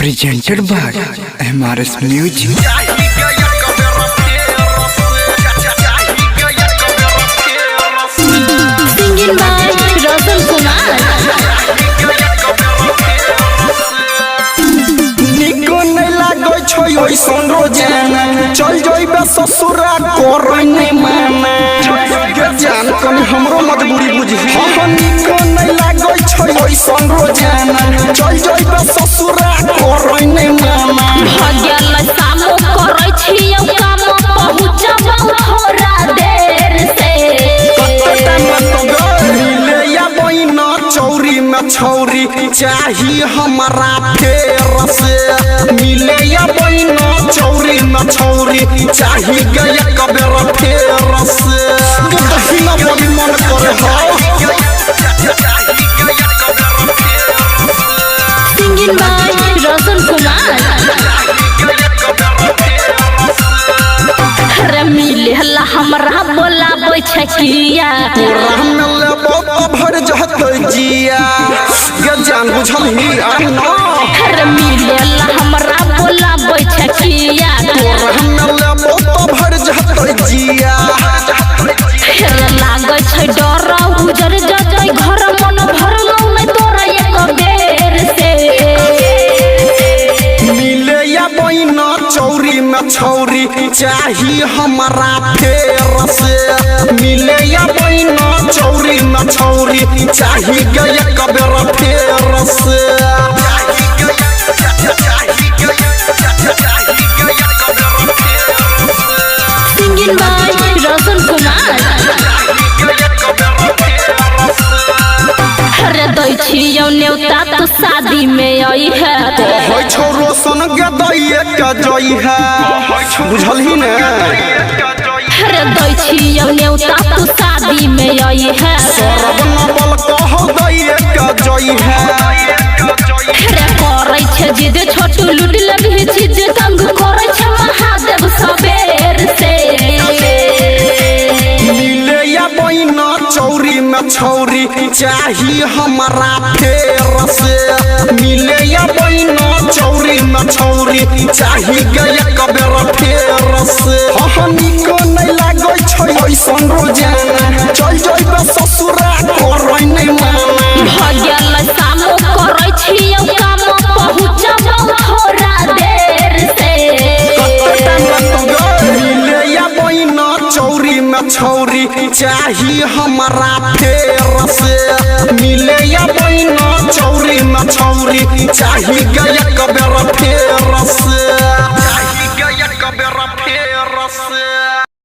Presented by MRS Music. Singing by Roshan Kumar. निको नहीं लागै छै ओइसन रोजाना, चल जइबे ससुरा करै नहीं माना। गे जान कनी हमरो मजबूरी बुझी। हाँ निको नहीं लागै छै ओइसन रोजाना, चल जइबे ससुरा करै नहीं माना। भगल सामो करै छियौ काम, पहुँचबौ थोड़ा देर से। कते टाइम लगतौ गे? मिले या बहिना चौरी में छौरी चाही हमरा फेर से। मिले या बहिना चौरी में छौरी चाही गे एक बेर फेर से। गे दहिना बड़ी मन करे हौ। Singing by Roshan Kumar. अरे मिले हला हमरा बोलाबै छै किया। तोरा में लेबो तो भर जहतै जिया, गे जान बुझलही आ ना। अरे मिले हला हमरा बोलाबै छै किया। तोरा में लेबो तो भर जहतै जिया। अरे लागै छै डर उजर जतै घर, मन भरलौ नै तोरा एक बेर से। मिले या बहिना चौरी में छौरी चाही हमरा फेर से। मिले या बहिना चौरी में छौरी चाही गे एक बेर फेर से। Singing by Roshan Kumar. अरे दै छियौ न्योता तू शादी में आई है। कहै छौ रोशन गे दैये के जई है, बुझलही ने। अरे दै छियौ न्योता तू शादी में आई है। सरब नबल कहौ दैये के जई है। अरे करै छै जिद छोटू लूट लगी चीज, तंग करै छै महादेव सबेर से। मिले या बहिना चौरी में छौरी चाही हमरा फेर से। मिले या बहिना चौरी में छौरी चाही गे एक बेर फेर से। हाँ निको नहीं लागै छै ओइसन रोजाना, चल जइबे ससुरा करै नहीं माना। भगल सामो करै छियौ काम, पहुँचबौ थोड़ा देर से। कते टाइम लगतौ गे? मिले या बहिना चौरी में छौरी चाही हमरा फेर से। मिले या बहिना चौरी में छौरी चाही गे एक बेर फेर से। चाही गे एक बेर फेर से।